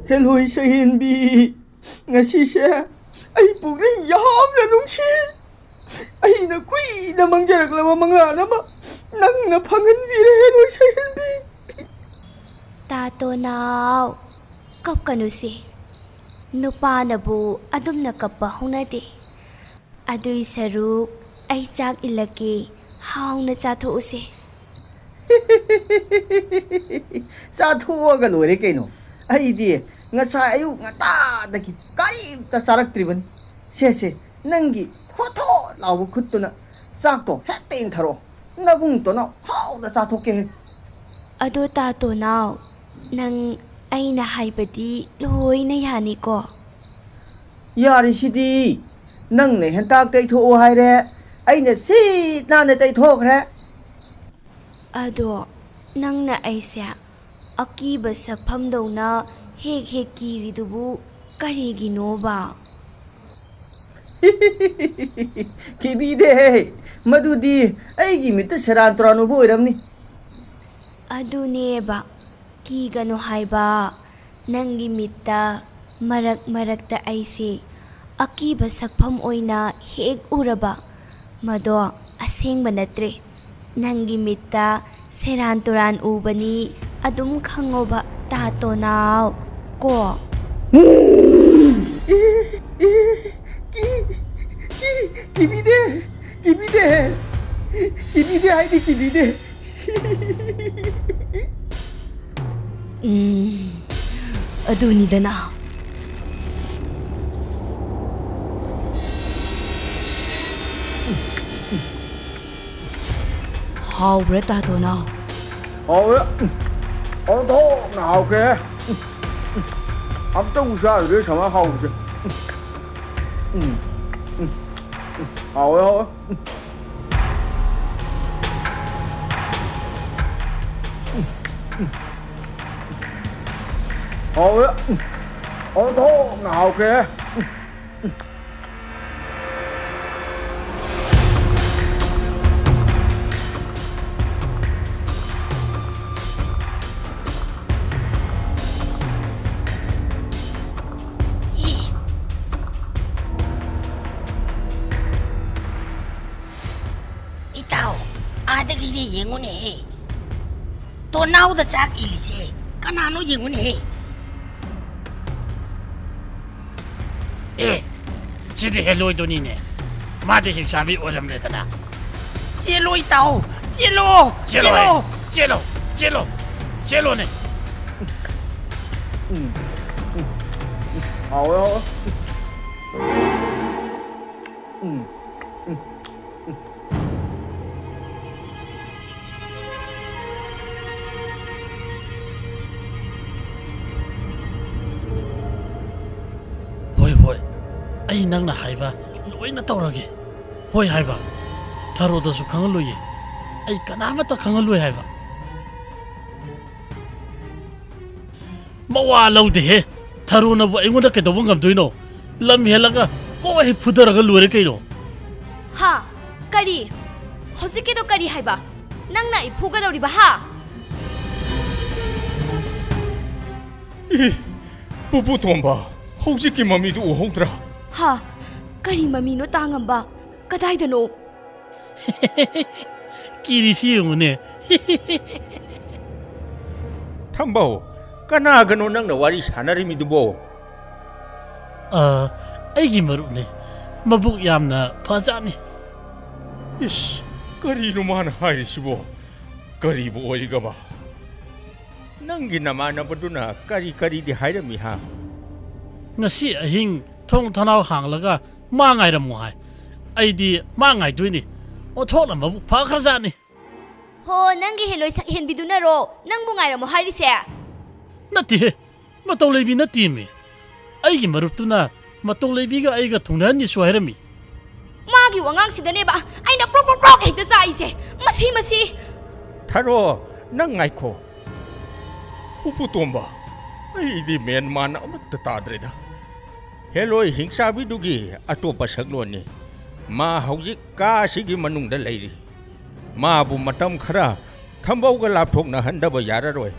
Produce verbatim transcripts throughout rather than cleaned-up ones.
ꯍꯦꯂꯣꯏ ꯁꯍꯦꯟꯕꯤ, ꯉꯁꯤꯁꯦ ꯑꯩ ꯄꯨꯛꯅꯤꯡ ꯌꯥꯝꯅ ꯅꯨꯡꯁꯤ꯫ ꯑꯩꯅ ꯀꯨꯏꯅ ꯃꯪꯖꯔꯛꯂꯕ ꯃꯪꯂꯥꯟ ꯑꯃ ꯅꯪꯅ ꯐꯪꯍꯟꯕꯤꯔꯦ, ꯍꯦꯂꯣꯏ ꯁꯍꯦꯟꯕꯤ꯫ ꯇꯥꯇꯣ ꯅꯥꯎ, ꯀꯞꯀꯅꯨꯁꯦ꯫ ꯅꯨꯄꯥꯅꯕꯨ ꯑꯗꯨꯝꯅ ꯀꯞꯄ ꯍꯧꯅꯗꯦ꯫ ꯑꯗꯨꯏ ꯁꯔꯨꯛ ꯑꯩ ꯆꯥꯛ ꯏꯜꯂꯛꯀꯦ, ꯍꯥꯎꯅ ꯆꯥꯊꯣꯛꯎꯁꯦ꯫ ꯆꯥꯊꯣꯛꯑꯒ ꯂꯣꯏꯔꯦ ꯀꯩꯅꯣ꯫ ꯑꯩꯗꯤ ꯉꯁꯥꯏ ꯑꯌꯨꯛ ꯉꯟꯇꯥꯗꯒꯤ ꯀꯔꯤꯝꯇ ꯆꯥꯔꯛꯇ꯭ꯔꯤꯕꯅꯤ꯫ ꯁꯦ, ꯁꯦ, ꯅꯪꯒꯤ ꯊꯣꯠ ꯊꯣꯠ ꯂꯥꯎꯕ ꯈꯨꯠꯇꯨꯅ ꯆꯥꯛꯇꯣ ꯍꯦꯛꯇ ꯏꯟꯊꯔꯛꯑꯣ꯫ ꯅꯕꯨꯡꯇꯣꯅ ꯍꯥꯎꯅ ꯆꯥꯊꯣꯛꯀꯦ꯫ ꯑꯗꯣ ꯇꯥꯇꯣ ꯅꯥꯎ, ꯅꯪ ꯑꯩꯅ ꯍꯥꯏꯕꯗꯤ ꯂꯣꯏꯅ ꯌꯥꯅꯤꯀꯣ? ꯌꯥꯔꯤꯁꯤꯗꯤ꯫ ꯅꯪꯅ ꯍꯦꯟꯇꯥꯛ ꯇꯩꯊꯣꯛꯑꯣ ꯍꯥꯏꯔꯦ, ꯑꯩꯅ ꯁꯤꯠ ꯅꯥꯟꯅ ꯇꯩꯊꯣꯛꯈ꯭ꯔꯦ꯫ ꯑꯗꯣ ꯅꯪꯅ ꯑꯩꯁꯦ ꯑꯀꯤꯕ ꯁꯛꯐꯝꯗꯧꯅ ꯍꯦꯛ ꯍꯦꯛ ꯀꯤꯔꯤꯗꯨꯕꯨ ꯀꯔꯤꯒꯤꯅꯣꯕ? ꯀꯤꯕꯤꯗꯦꯍꯦ, ꯃꯗꯨꯗꯤ ꯑꯩꯒꯤ ꯃꯤꯠꯇ ꯁꯦꯔꯥꯟ ꯇꯨꯔꯥꯟ ꯎꯕ ꯑꯣꯏꯔꯝꯅꯤ꯫ ꯑꯗꯨꯅꯦꯕ, ꯀꯤꯒꯅꯨ ꯍꯥꯏꯕ꯫ ꯅꯪꯒꯤ ꯃꯤꯠꯇ ꯃꯔꯛ ꯃꯔꯛꯇ ꯑꯩꯁꯦ ꯑꯀꯤꯕ ꯁꯛꯐꯝ ꯑꯣꯏꯅ ꯍꯦꯛ ꯎꯔꯕ, ꯃꯗꯣ ꯑꯁꯦꯡꯕ ꯅꯠꯇ꯭ꯔꯦ꯫ ꯅꯪꯒꯤ ꯃꯤꯠꯇ ꯁꯦꯔꯥꯟ ꯇꯨꯔꯥꯟ ꯎꯕꯅꯤ, ꯑꯗꯨꯝ ꯈꯪꯉꯣꯕ ꯇꯥꯇꯣ ꯅꯥꯎ ꯀꯣ꯫ ꯀꯤ-, ꯀꯤ-, ꯀꯤꯕꯤꯗꯦ, ꯀꯤꯕꯤꯗꯦ, ꯀꯤꯕꯤꯗꯦ ꯍꯥꯏꯗꯤ ꯀꯤꯕꯤꯗꯦ꯫ ꯎꯝ, ꯑꯗꯨꯅꯤꯗꯅ꯫ ꯍꯥꯎꯕ꯭ꯔꯥ, ꯇꯥꯇꯣꯅꯥꯎ? ꯍꯥꯎꯋꯦ꯫ ꯑꯣꯟꯊꯣꯛꯅ ꯍꯥꯎꯈ꯭ꯔꯦ꯫ ꯑꯝꯇꯕꯨ ꯆꯥꯗ꯭ꯔꯤ ꯁꯨꯃꯥꯏꯅ ꯍꯥꯎꯕꯁꯦ꯫ ꯎꯝ, ꯎꯝ, ꯎꯝ, ꯍꯥꯎꯋꯦ, ꯍꯥꯎꯋꯦ꯫ ꯍꯥꯎꯋꯦ꯫ ꯑꯣꯟꯊꯣꯛꯅ ꯍꯥꯎꯈ꯭ꯔꯦ꯫ ꯌꯦꯡꯉꯨꯅꯦꯍꯦ, ꯇꯣꯅꯥꯎꯗ ꯆꯥꯛ ꯏꯜꯂꯤꯁꯦ ꯀꯅꯥꯅꯣ ꯌꯦꯡꯉꯨꯅꯦꯍꯦ? ꯑꯦ, ꯁꯤꯗꯤ ꯍꯦꯂꯣꯏꯗꯨꯅꯤꯅꯦ꯫ ꯃꯥꯗꯤ ꯍꯤꯡꯆꯥꯕꯤ ꯑꯣꯏꯔꯝꯂꯦꯗꯅ꯫ ꯆꯦꯜꯂꯣ ꯏꯇꯥꯎ, ꯆꯦꯜꯂꯣ, ꯆꯦꯜꯂꯣ ꯆꯦꯜꯂꯣ꯫ ꯍꯥꯏ, ꯆꯦꯜꯂꯣ, ꯆꯦꯜꯂꯣ, ꯆꯦꯜꯂꯣꯅꯦ꯫ ꯎꯝ, ꯎꯝ, ꯎꯝ, ꯍꯥꯎꯋꯦ, ꯍꯥꯎꯋꯦ꯫ ꯎꯝ, ꯎꯝ, ꯎꯝ꯫ ꯍꯣꯏ, ꯍꯣꯏ, ꯑꯩ ꯅꯪꯅ ꯍꯥꯏꯕ ꯂꯣꯏꯅ ꯇꯧꯔꯒꯦ꯫ ꯍꯣꯏ ꯍꯥꯏꯕ, ꯊꯔꯣꯗꯁꯨ ꯈꯪꯍꯜꯂꯣꯏꯌꯦ꯫ ꯑꯩ ꯀꯅꯥꯃꯠꯇ ꯈꯪꯍꯜꯂꯣꯏ ꯍꯥꯏꯕ꯫ ꯃꯋꯥ ꯂꯧꯗꯦꯍꯦ꯫ ꯊꯔꯣꯅꯕꯨ ꯑꯩꯉꯣꯟꯗ ꯀꯩꯗꯧꯕ ꯉꯝꯗꯣꯏꯅꯣ? ꯂꯝ ꯍꯦꯜꯂꯒ ꯀꯣꯛ ꯍꯦꯛ ꯐꯨꯊꯔꯒ ꯂꯣꯏꯔꯦ ꯀꯩꯅꯣ꯫ ꯍꯥ? ꯀꯔꯤ? ꯍꯧꯖꯤꯛꯀꯤꯗꯣ ꯀꯔꯤ ꯍꯥꯏꯕ? ꯅꯪꯅ ꯑꯩ ꯐꯨꯒꯗꯧꯔꯤꯕ, ꯍꯥ? ꯏ, ꯄꯨꯄꯨ ꯇꯣꯝꯕ, ꯍꯧꯖꯤꯛꯀꯤ ꯃꯃꯤꯗꯨ ꯎꯍꯧꯗ꯭ꯔꯥ? ꯍꯥ? ꯀꯔꯤ ꯃꯃꯤꯅꯣ, ꯇꯥꯉꯝꯕ? ꯀꯗꯥꯏꯗꯅꯣ? ꯀꯤꯔꯤꯁꯤ ꯌꯦꯡꯉꯨꯅꯦ꯫ ꯊꯝꯕꯧ, ꯀꯅꯥꯒꯅꯣ ꯅꯪꯅ ꯋꯥꯔꯤ ꯁꯥꯟꯅꯔꯤꯃꯤꯗꯨꯕꯣ? ꯑ, ꯑꯩꯒꯤ ꯃꯔꯨꯞꯅꯦ꯫ ꯃꯕꯨꯛ ꯌꯥꯝꯅ ꯐꯖꯥꯠꯅꯤ꯫ ꯏꯁ, ꯀꯔꯤꯅꯣ ꯃꯥꯅ ꯍꯥꯏꯔꯤꯁꯤꯕꯣ? ꯀꯔꯤꯕꯨ ꯑꯣꯏꯔꯤꯒꯕ? ꯅꯪꯒꯤ ꯅꯃꯥꯟꯅꯕꯗꯨꯅ ꯀꯔꯤ ꯀꯔꯤꯗꯤ ꯍꯥꯏꯔꯝꯃꯤ, ꯍꯥ? ꯉꯁꯤ ꯑꯍꯤꯡ ꯊꯣꯡ ꯊꯣꯡꯅꯥꯎ ꯍꯥꯡꯂꯒ ꯃꯥ ꯉꯥꯏꯔꯝꯃꯣ ꯍꯥꯏ꯫ ꯑꯩꯗꯤ ꯃꯥ ꯉꯥꯏꯗꯣꯏꯅꯤ꯫ ꯑꯣꯟꯊꯣꯛꯅ ꯃꯕꯨꯛ ꯐꯈ꯭ꯔꯖꯥꯠꯅꯤ꯫ ꯍꯣ, ꯅꯪꯒꯤ ꯍꯦꯂꯣꯏ ꯁꯛ ꯍꯦꯟꯕꯤꯗꯨꯅꯔꯣ ꯅꯪꯕꯨ ꯉꯥꯏꯔꯝꯃꯣ ꯍꯥꯏꯔꯤꯁꯦ? ꯅꯠꯇꯦꯍꯦ, ꯃꯇꯧ ꯂꯩꯕꯤ ꯅꯠꯇꯦꯃꯤ꯫ ꯑꯩꯒꯤ ꯃꯔꯨꯞꯇꯨꯅ ꯃꯇꯧ ꯂꯩꯕꯤꯒ ꯑꯩꯒ ꯊꯨꯡꯅꯍꯟꯅꯤꯁꯨ ꯍꯥꯏꯔꯝꯃꯤ꯫ ꯃꯥꯒꯤ ꯋꯥꯉꯥꯡꯁꯤꯗꯅꯦꯕ ꯑꯩꯅ ꯄ꯭ꯔꯣꯛ ꯄ꯭ꯔꯣꯛ ꯄ꯭ꯔꯣꯛ ꯍꯦꯛꯇ ꯆꯥꯛꯏꯁꯦ꯫ ꯃꯁꯤ, ꯃꯁꯤ꯫ ꯊꯔꯣ, ꯅꯪ ꯉꯥꯏꯈꯣ꯫ ꯄꯨꯄꯨ ꯇꯣꯝꯕ, ꯑꯩꯗꯤ ꯃꯦꯟ ꯃꯥꯟ ꯑꯃꯠꯇ ꯇꯥꯗ꯭ꯔꯦꯗ꯫ ꯍꯦꯂꯣꯏ ꯍꯤꯡꯆꯥꯕꯤꯗꯨꯒꯤ ꯑꯇꯣꯞꯄ ꯁꯛꯂꯣꯟꯅꯤ꯫ ꯃꯥ ꯍꯧꯖꯤꯛ ꯀꯥ ꯑꯁꯤꯒꯤ ꯃꯅꯨꯡꯗ ꯂꯩꯔꯤ꯫ ꯃꯥꯕꯨ ꯃꯇꯝ ꯈꯔ ꯊꯝꯕꯧꯒ ꯂꯥꯞꯊꯣꯛꯅꯍꯟꯗꯕ ꯌꯥꯔꯔꯣꯏ꯫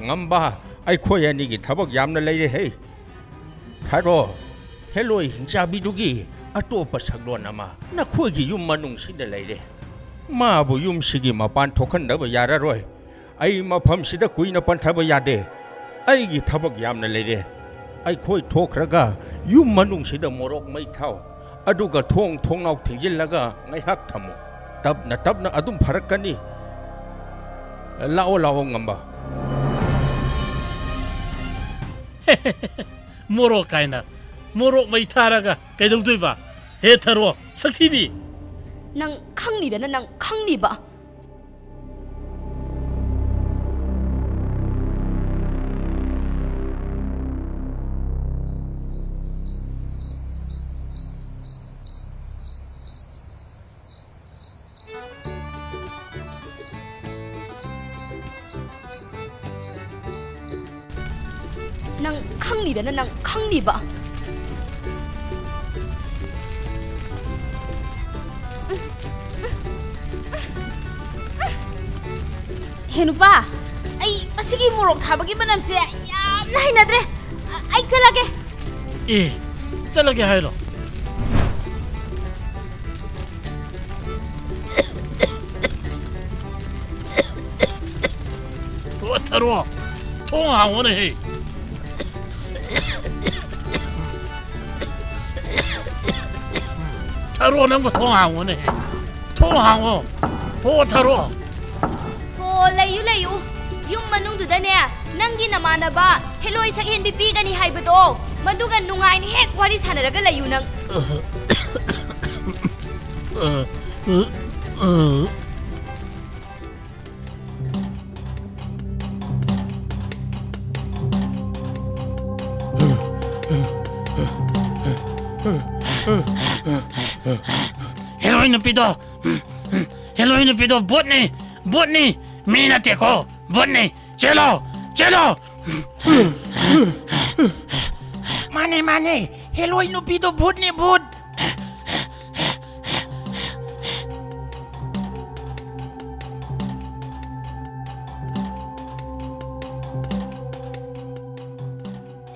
ꯉꯝꯕ, ꯑꯩꯈꯣꯏ ꯑꯅꯤꯒꯤ ꯊꯕꯛ ꯌꯥꯝꯅ ꯂꯩꯔꯦꯍꯦ꯫ ꯊꯥꯔꯣ, ꯍꯦꯂꯣꯏ ꯍꯤꯡꯆꯥꯕꯤꯗꯨꯒꯤ ꯑꯇꯣꯞꯄ ꯁꯛꯂꯣꯟ ꯑꯃ ꯅꯈꯣꯏꯒꯤ ꯌꯨꯝ ꯃꯅꯨꯡꯁꯤꯗ ꯂꯩꯔꯦ꯫ ꯃꯥꯕꯨ ꯌꯨꯝꯁꯤꯒꯤ ꯃꯄꯥꯟ ꯊꯣꯛꯍꯟꯗꯕ ꯌꯥꯔꯔꯣꯏ꯫ ꯑꯩ ꯃꯐꯝꯁꯤꯗ ꯀꯨꯏꯅ ꯄꯟꯊꯕ ꯌꯥꯗꯦ꯫ ꯑꯩꯒꯤ ꯊꯕꯛ ꯌꯥꯝꯅ ꯂꯩꯔꯦ꯫ ꯑꯩꯈꯣꯏ ꯊꯣꯛꯈ꯭ꯔꯒ ꯌꯨꯝ ꯃꯅꯨꯡꯁꯤꯗ ꯃꯣꯔꯣꯛ ꯃꯩ ꯊꯥꯎ꯫ ꯑꯗꯨꯒ ꯊꯣꯡ ꯊꯣꯡꯅꯥꯎ ꯊꯤꯡꯖꯤꯜꯂꯒ ꯉꯥꯏꯍꯥꯛ ꯊꯝꯃꯨ꯫ ꯇꯞꯅ ꯇꯞꯅ ꯑꯗꯨꯝ ꯐꯔꯛꯀꯅꯤ꯫ ꯂꯥꯛꯑꯣ, ꯂꯥꯛꯑꯣ, ꯉꯝꯕ꯫ ꯃꯣꯔꯣꯛ ꯀꯥꯏꯅ꯫ ꯃꯣꯔꯣꯛ ꯃꯩ ꯊꯥꯔꯒ ꯀꯩꯗꯧꯗꯣꯏꯕ? ꯍꯦ ꯊꯔꯣ, ꯁꯛꯊꯤꯕꯤ! ꯅꯪ ꯈꯪꯅꯤꯗꯅ, ꯅꯪ ꯈꯪꯅꯤꯕ꯫ ꯅꯪ ꯈꯪꯅꯤꯗꯅ, ꯅꯪ ꯈꯪꯅꯤꯕ꯫ ꯍꯦ ꯅꯨꯄꯥ, ꯑꯩ ꯃꯁꯤꯒꯤ ꯃꯣꯔꯣꯛ ꯊꯥꯕꯒꯤ ꯃꯅꯝꯁꯦ ꯌꯥꯝꯅ ꯍꯩꯅꯗ꯭ꯔꯦ꯫ ꯑ, ꯑꯩ ꯆꯠꯂꯒꯦ꯫ ꯑꯦ, ꯆꯠꯂꯒꯦ ꯍꯥꯏꯔꯣ? ꯑꯣ, ꯊꯔꯣ, ꯊꯣꯡ ꯍꯥꯡꯉꯣꯅꯦꯍꯦ꯫ ꯊꯔꯣ, ꯅꯪꯕꯨ ꯊꯣꯡ ꯍꯥꯡꯉꯣꯅꯦꯍꯦ꯫ ꯊꯣꯡ ꯍꯥꯡꯉꯣ꯫ ꯍꯣ, ꯊꯔꯣ꯫ ꯍꯣ, ꯂꯩꯌꯨ, ꯂꯩꯌꯨ꯫ ꯌꯨꯝ ꯃꯅꯨꯡꯗꯨꯗꯅꯦ, ꯅꯪꯒꯤ ꯅꯃꯥꯟꯅꯕ ꯍꯦꯂꯣꯏ ꯁꯛꯍꯦꯟꯕꯤ ꯄꯤꯒꯅꯤ ꯍꯥꯏꯕꯗꯣ, ꯃꯗꯨꯒ ꯅꯨꯡꯉꯥꯏꯅ ꯍꯦꯛ ꯋꯥꯔꯤ ꯁꯥꯟꯅꯔꯒ ꯂꯩꯌꯨ ꯅꯪ꯫ ꯍꯦꯔꯣꯏꯟ ꯅꯨꯄꯤꯗꯣ, ꯍꯦꯔꯣꯏꯟ ꯅꯨꯄꯤꯗꯣ ꯚꯨꯠꯅꯤ, ꯚꯨꯠꯅꯤ, ꯃꯤ ꯅꯠꯇꯦꯀꯣ, ꯚꯨꯠꯅꯤ꯫ ꯆꯦꯜꯂꯣ, ꯆꯦꯜꯂꯣ꯫ ꯃꯥꯅꯦ, ꯃꯥꯅꯦ, ꯍꯦꯔꯣꯏꯟ ꯅꯨꯄꯤꯗꯣ ꯚꯨꯠꯅꯤ, ꯚꯨꯠ꯫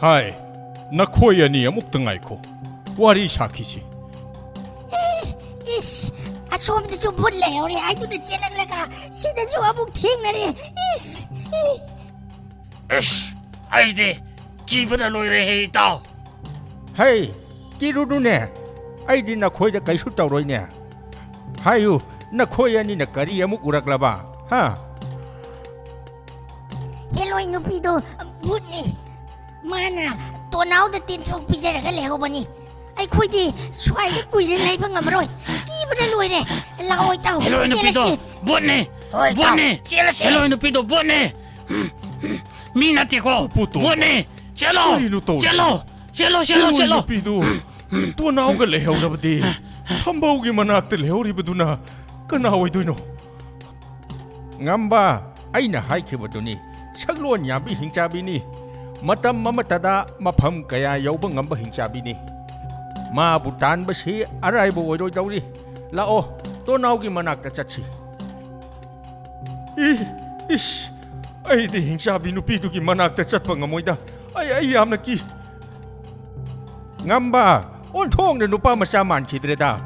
ꯍꯥꯏ, ꯅꯈꯣꯏ ꯑꯅꯤ ꯑꯃꯨꯛꯇ ꯉꯥꯏꯈꯣ, ꯋꯥꯔꯤ ꯁꯥꯈꯤꯁꯤ꯫ ꯏꯁ, ꯑꯁꯣꯝꯗꯁꯨ ꯚꯨꯠ ꯂꯩꯍꯧꯔꯦ ꯍꯥꯏꯗꯨꯅ ꯆꯦꯜꯂꯛꯂꯒ ꯁꯤꯗꯁꯨ ꯑꯃꯨꯛ ꯊꯦꯡꯅꯔꯦ꯫ ꯏꯁ! ꯏ! ꯏꯁ! ꯑꯩꯗꯤ ꯀꯤꯕꯅ ꯂꯣꯏꯔꯦꯍꯦ, ꯏꯇꯥꯎ꯫ ꯍꯩ, ꯀꯤꯔꯨꯅꯨꯅꯦ꯫ ꯑꯩꯗꯤ ꯅꯈꯣꯏꯗ ꯀꯩꯁꯨ ꯇꯧꯔꯣꯏꯅꯦ꯫ ꯍꯥꯏꯌꯨ, ꯅꯈꯣꯏ ꯑꯅꯤꯅ ꯀꯔꯤ ꯑꯃꯨꯛ ꯎꯔꯛꯂꯕ? ꯍꯥ? ꯍꯦꯂꯣꯏ ꯅꯨꯄꯤꯗꯣ ꯚꯨꯠꯅꯤ꯫ ꯃꯥꯅ ꯇꯣꯅꯥꯎꯗ ꯇꯤꯟꯊ꯭ꯔꯣꯛ ꯄꯤꯖꯔꯒ ꯂꯩꯍꯧꯕꯅꯤ꯫ ꯑꯩꯈꯣꯏꯗꯤ ꯁ꯭ꯋꯥꯏꯗ ꯀꯨꯏꯅ ꯂꯩꯕ ꯉꯝꯃꯔꯣꯏ꯫ ꯀꯤꯕꯅ ꯂꯣꯏꯔꯦ꯫ ꯂꯥꯛꯑꯣ, ꯏꯇꯥꯎ, ꯍꯦꯂꯣꯏ ꯅꯨꯄꯤꯗꯣ ꯆꯦꯜꯂꯁꯤ꯫ ꯚꯨꯠꯅꯤ꯫ ꯍꯣꯏ, ꯏꯇꯥꯎ, ꯚꯨꯠꯅꯤ꯫ ꯆꯦꯜꯂꯁꯤ꯫ ꯍꯦꯂꯣꯏ ꯅꯨꯄꯤꯗꯣ ꯚꯨꯠꯅꯤ꯫ ꯎꯝ, ꯎꯝ, ꯃꯤ ꯅꯠꯇꯦꯀꯣ꯫ ꯄꯨꯄꯨ ꯇꯣꯝꯕ꯫ ꯚꯨꯠꯅꯤ꯫ ꯆꯦꯜꯂꯣ꯫ ꯀꯔꯤꯅꯣ ꯇꯧꯔꯤꯁꯦ? ꯆꯦꯜꯂꯣ꯫ ꯆꯦꯜꯂꯣ, ꯆꯦꯜꯂꯣ, ꯍꯦꯂꯣꯏ ꯆꯦꯜꯂꯣ꯫ ꯅꯨꯄꯤꯗꯨ ꯎꯝ, ꯎꯝ, ꯇꯣꯅꯥꯎꯒ ꯎꯝ꯫ ꯂꯩꯍꯧꯔꯕꯗꯤ ꯊꯝꯕꯧꯒꯤ ꯃꯅꯥꯛꯇ ꯂꯩꯍꯧꯔꯤꯕꯗꯨꯅ ꯀꯅꯥ ꯑꯣꯏꯗꯣꯏꯅꯣ? ꯉꯝꯕ, ꯑꯩꯅ ꯍꯥꯏꯈꯤꯕꯗꯨꯅꯤ, ꯁꯛꯂꯣꯟ ꯌꯥꯝꯕꯤ ꯍꯤꯡꯆꯥꯕꯤꯅꯤ꯫ ꯃꯇꯝ ꯑꯃꯠꯇꯗ ꯃꯐꯝ ꯀꯌꯥ ꯌꯧꯕ ꯉꯝꯕ ꯍꯤꯡꯆꯥꯕꯤꯅꯤ꯫ ꯃꯥꯕꯨ ꯇꯥꯟꯕꯁꯤ ꯑꯔꯥꯏꯕ ꯑꯣꯏꯔꯣꯏꯗꯧꯔꯤ꯫ ꯂꯥꯛꯑꯣ, ꯇꯣꯅꯥꯎꯒꯤ ꯃꯅꯥꯛꯇ ꯆꯠꯁꯤ꯫ ꯏ, ꯏꯁ, ꯑꯩꯗꯤ ꯍꯤꯡꯆꯥꯕꯤ ꯅꯨꯄꯤꯗꯨꯒꯤ ꯃꯅꯥꯛꯇ ꯆꯠꯄ ꯉꯝꯃꯣꯏꯗ꯫ ꯑꯩ, ꯑꯩ ꯌꯥꯝꯅ ꯀꯤ꯫ ꯉꯝꯕ, ꯑꯣꯟꯊꯣꯛꯅ ꯅꯨꯄꯥ ꯃꯆꯥ ꯃꯥꯟꯈꯤꯗ꯭ꯔꯦꯗ꯫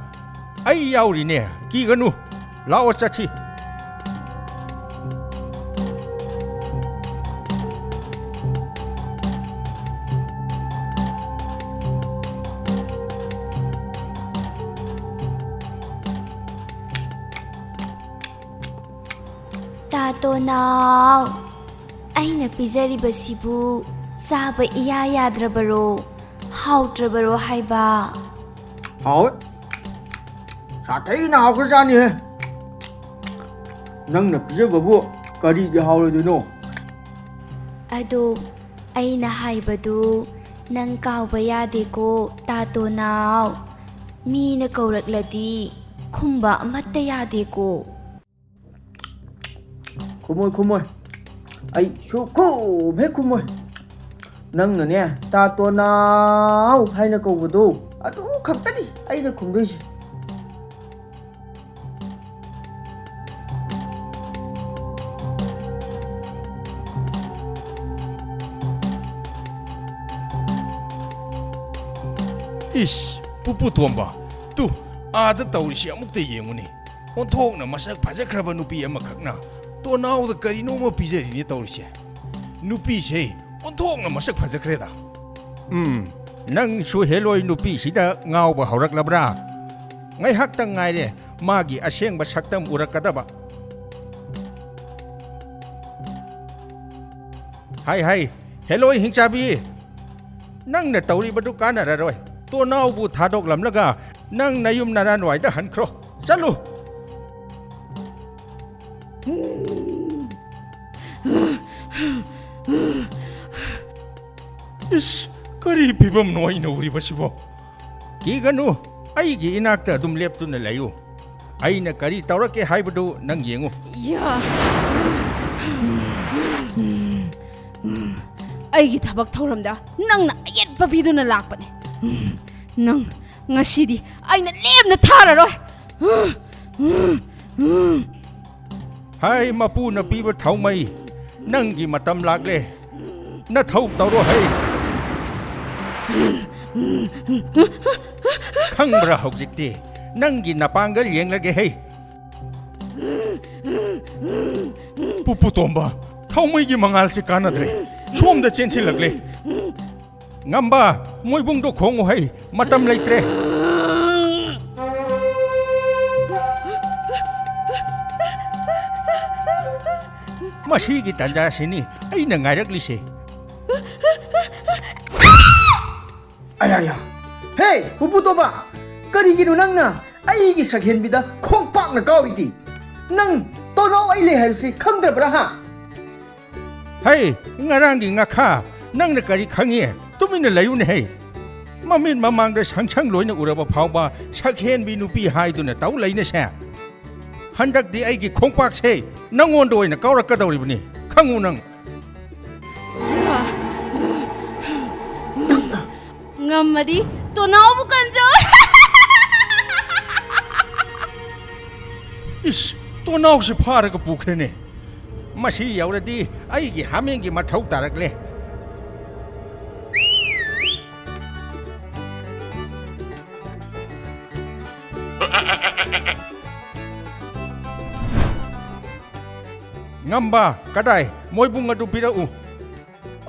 ꯑꯩ ꯌꯥꯎꯔꯤꯅꯦ, ꯀꯤꯒꯅꯨ꯫ ꯂꯥꯛꯑꯣ ꯆꯠꯁꯤ꯫ ꯇꯥꯇꯣꯅꯥꯎ, ꯑꯩꯅ ꯄꯤꯖꯔꯤꯕꯁꯤꯕꯨ ꯆꯥꯕ ꯏꯌꯥ ꯌꯥꯗ꯭ꯔꯕꯔꯣ? ꯍꯥꯎꯇ꯭ꯔꯕꯔꯣ ꯍꯥꯏꯕ? ꯍꯥꯎꯋꯦ꯫ ꯁꯥꯊꯤꯅ ꯍꯥꯎꯈ꯭ꯔꯖꯥꯠꯅꯤꯍꯦ꯫ ꯅꯪꯅ ꯄꯤꯖꯕꯕꯨ ꯀꯔꯤꯒꯤ ꯍꯥꯎꯔꯣꯏꯗꯣꯏꯅꯣ? ꯑꯗꯣ ꯑꯩꯅ ꯍꯥꯏꯕꯗꯨ ꯅꯪ ꯀꯥꯎꯕ ꯌꯥꯗꯦꯀꯣ, ꯇꯥꯇꯣꯅꯥꯎ꯫ ꯃꯤꯅ ꯀꯧꯔꯛꯂꯗꯤ ꯈꯨꯝꯕ ꯑꯃꯠꯇ ꯌꯥꯗꯦꯀꯣ꯫ ꯈꯨꯝꯃꯣꯏ, ꯈꯨꯝꯃꯣꯏ꯫ ꯑꯩ ꯁꯨꯛꯈꯨꯝ ꯍꯦꯛ ꯈꯨꯝꯃꯣꯏ꯫ ꯅꯪꯅꯅꯦ, "ꯇꯥꯇꯣꯅꯥꯎ" ꯍꯥꯏꯅ ꯀꯧꯕꯗꯣ, ꯑꯗꯨ ꯈꯛꯇꯅꯤ ꯑꯩꯅ ꯈꯨꯝꯗꯣꯏꯁꯦ꯫ ꯏꯁ, ꯄꯨꯄꯨ ꯇꯣꯝꯕ, ꯇꯨ, ꯑꯥꯗ ꯇꯧꯔꯤꯁꯤ ꯑꯃꯨꯛꯇ ꯌꯦꯡꯉꯨꯅꯦ꯫ ꯑꯣꯟꯊꯣꯛꯅ ꯃꯁꯛ ꯐꯖꯈ꯭ꯔꯕ ꯅꯨꯄꯤ ꯑꯃꯈꯛꯅ ꯇꯣꯅꯥꯎꯗ ꯀꯔꯤꯅꯣꯃ ꯄꯤꯖꯔꯤꯅꯦ ꯇꯧꯔꯤꯁꯦ꯫ ꯅꯨꯄꯤꯁꯦ ꯑꯣꯟꯊꯣꯛꯅ ꯃꯁꯛ ꯐꯖꯈ꯭ꯔꯦꯗ꯫ ꯎꯝ, ꯅꯪꯁꯨ ꯍꯦꯂꯣꯏ ꯅꯨꯄꯤꯁꯤꯗ ꯉꯥꯎꯕ ꯍꯧꯔꯛꯂꯕ꯭ꯔꯥ? ꯉꯥꯏꯍꯥꯛꯇꯪ ꯉꯥꯏꯔꯦ ꯃꯥꯒꯤ ꯑꯁꯦꯡꯕ ꯁꯛꯇꯝ ꯎꯔꯛꯀꯗꯕ꯫ ꯍꯥꯏ ꯍꯥꯏ, ꯍꯦꯂꯣꯏ ꯍꯤꯡꯆꯥꯕꯤ, ꯅꯪꯅ ꯇꯧꯔꯤꯕꯗꯨ ꯀꯥꯟꯅꯔꯔꯣꯏ꯫ ꯇꯣꯅꯥꯎꯕꯨ ꯊꯥꯗꯣꯛꯂꯝꯂꯒ ꯅꯪ ꯅꯌꯨꯝ ꯅꯔꯥꯟꯋꯥꯏꯗ ꯍꯟꯈ꯭ꯔꯣ꯫ ꯆꯠꯂꯨ꯫ ꯏꯁ, ꯀꯔꯤ ꯐꯤꯕꯝꯅꯣ ꯑꯩꯅ ꯎꯔꯤꯕꯁꯤꯕꯣ? ꯀꯤꯒꯅꯨ, ꯑꯩꯒꯤ ꯏꯅꯥꯛꯇ ꯑꯗꯨꯝ ꯂꯦꯞꯇꯨꯅ ꯂꯩꯌꯨ꯫ ꯑꯩꯅ ꯀꯔꯤ ꯇꯧꯔꯛꯀꯦ ꯍꯥꯏꯕꯗꯨ ꯅꯪ ꯌꯦꯡꯉꯨ꯫ ꯌꯥ꯫ ꯑꯩꯒꯤ ꯊꯕꯛ ꯊꯧꯔꯝꯗ ꯅꯪꯅ ꯑꯌꯦꯠꯄ ꯄꯤꯗꯨꯅ ꯂꯥꯛꯄꯅꯦ꯫ ꯅꯪ ꯉꯁꯤꯗꯤ ꯑꯩꯅ ꯂꯦꯝꯅ ꯊꯥꯔꯔꯣꯏ꯫ ꯍꯥꯏ ꯃꯄꯨꯅ ꯄꯤꯕ ꯊꯥꯎꯃꯩ, ꯅꯪꯒꯤ ꯃꯇꯝ ꯂꯥꯛꯂꯦ꯫ ꯅꯊꯧ ꯇꯧꯔꯣ ꯍꯩ꯫ ꯈꯪꯕ꯭ꯔꯥ ꯍꯧꯖꯤꯛꯇꯤ? ꯅꯪꯒꯤ ꯅꯄꯥꯡꯒꯜ ꯌꯦꯡꯂꯒꯦ ꯍꯩ꯫ ꯄꯨꯄꯨ ꯇꯣꯝꯕ, ꯊꯥꯎꯃꯩꯒꯤ ꯃꯉꯥꯜꯁꯤ ꯀꯥꯟꯅꯗ꯭ꯔꯦ꯫ ꯁꯣꯝꯗ ꯆꯦꯟꯁꯤꯜꯂꯛꯂꯦ꯫ ꯉꯝꯕ, ꯃꯣꯏꯕꯨꯡꯗꯣ ꯈꯣꯡꯉꯨ ꯍꯩ, ꯃꯇꯝ ꯂꯩꯇ꯭ꯔꯦ꯫ ꯃꯁꯤꯒꯤ ꯇꯥꯟꯖꯥꯁꯤꯅꯤ ꯑꯩꯅ ꯉꯥꯏꯔꯛꯂꯤꯁꯦ꯫ ꯑꯌꯥꯌꯥ! ꯍꯦ, ꯄꯨꯄꯨ ꯇꯣꯝꯕ! ꯀꯔꯤꯒꯤꯅꯣ ꯅꯪꯅ ꯑꯩꯒꯤ ꯁꯛꯍꯦꯟꯕꯤꯗ ꯈꯣꯡꯄꯥꯛꯅ ꯀꯥꯎꯔꯤꯗꯤ? ꯅꯪ ꯇꯣꯅꯥꯎ ꯑꯩ ꯂꯩ ꯍꯥꯏꯕꯁꯤ ꯈꯪꯗ꯭ꯔꯕ꯭ꯔꯥ, ꯍꯥ? ꯍꯩ, ꯉꯔꯥꯡꯒꯤ ꯉꯥꯈꯥ, ꯅꯪꯅ ꯀꯔꯤ ꯈꯪꯉꯤ? ꯇꯨꯃꯤꯟꯅ ꯂꯩꯌꯨꯅꯦ ꯍꯩ꯫ ꯃꯃꯤꯠ ꯃꯃꯥꯡꯗ ꯁꯪ ꯁꯪ ꯂꯣꯏꯅ ꯎꯔꯕ ꯐꯥꯎꯕ ꯁꯛꯍꯦꯟꯕꯤ ꯅꯨꯄꯤ ꯍꯥꯏꯗꯨꯅ ꯇꯧ ꯂꯩꯅꯁꯦ꯫ ꯍꯟꯗꯛꯇꯤ ꯑꯩꯒꯤ ꯈꯣꯡꯄꯥꯛꯁꯦ ꯅꯪꯉꯣꯟꯗ ꯑꯣꯏꯅ ꯀꯥꯎꯔꯛꯀꯗꯧꯔꯤꯕꯅꯤ, ꯈꯪꯉꯨ ꯅꯪ꯫ ꯉꯝꯃꯗꯤ ꯇꯣꯅꯥꯎꯕꯨ ꯀꯟꯖꯧ꯫ ꯏꯁ, ꯇꯣꯅꯥꯎꯁꯦ ꯐꯥꯔꯒ ꯄꯨꯈ꯭ꯔꯦꯅꯦ꯫ ꯃꯁꯤ ꯌꯧꯔꯗꯤ ꯑꯩꯒꯤ ꯍꯥꯃꯦꯡꯒꯤ ꯃꯊꯧ ꯇꯥꯔꯛꯂꯦ꯫ ꯉꯝꯕ, ꯀꯗꯥꯏ? ꯃꯣꯏꯕꯨꯡ ꯑꯗꯨ ꯄꯤꯔꯛꯎ꯫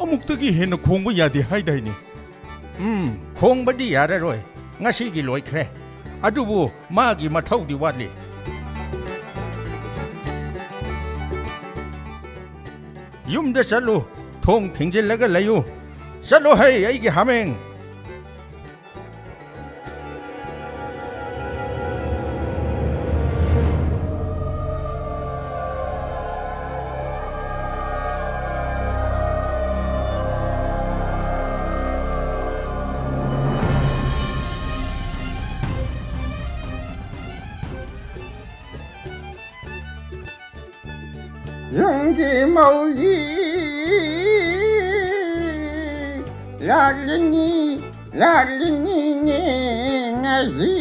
ꯑꯃꯨꯛꯇꯒꯤ ꯍꯦꯟꯅ ꯈꯣꯡꯕ ꯌꯥꯗꯦ ꯍꯥꯏꯗꯥꯏꯅꯦ? ꯎꯝ, ꯈꯣꯡꯕꯗꯤ ꯌꯥꯔꯔꯣꯏ꯫ ꯉꯁꯤꯒꯤ ꯂꯣꯏꯈ꯭ꯔꯦ꯫ ꯑꯗꯨꯕꯨ ꯃꯥꯒꯤ ꯃꯊꯧꯗꯤ ꯋꯥꯠꯂꯤ꯫ ꯌꯨꯝꯗ ꯆꯠꯂꯨ, ꯊꯣꯡ ꯊꯤꯡꯖꯤꯜꯂꯒ ꯂꯩꯌꯨ꯫ ꯆꯠꯂꯣ ꯍꯩ, ꯑꯩꯒꯤ ꯍꯥꯃꯦꯡ꯫ ꯌꯨꯝꯒꯤ ꯃꯧꯁꯤ ꯂꯥꯛꯂꯤꯅꯤ, ꯂꯥꯛꯂꯤꯅꯤꯅꯦ ꯉꯁꯤ꯫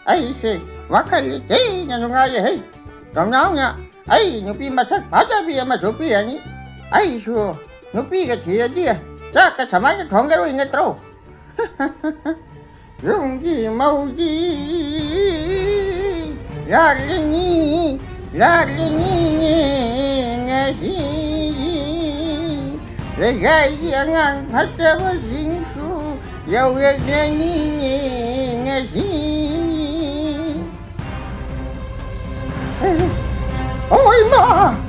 ꯑꯩꯁꯦ ꯋꯥꯈꯜ ꯊꯤꯅ ꯅꯨꯡꯉꯥꯏꯌꯦ ꯍꯩ꯫ ꯇꯣꯝꯅꯥꯎꯅ ꯑꯩ ꯅꯨꯄꯤ ꯃꯁꯛ ꯐꯖꯕꯤ ꯑꯃꯁꯨ ꯄꯤꯔꯅꯤ꯫ ꯑꯩꯁꯨ ꯅꯨꯄꯤꯒ ꯊꯤꯔꯗꯤ ꯆꯥꯛꯀ ꯁꯨꯃꯥꯏꯅ ꯊꯣꯡꯉꯔꯣꯏ ꯅꯠꯇ꯭ꯔꯣ? ꯌꯨꯝꯒꯤ ꯃꯧꯗꯤ ꯂꯥꯛꯂꯤꯅꯤ, ꯂꯥꯛꯂꯤꯅꯤꯅꯦ ꯉꯁꯤ꯫ ꯂꯩꯀꯥꯏꯒꯤ ꯑꯉꯥꯡ ꯐꯠꯇꯕꯁꯤꯡꯁꯨ ꯌꯧꯔꯛꯂꯅꯤꯅꯦ ꯉꯁꯤ꯫ ꯑꯣ ꯏꯃꯥ!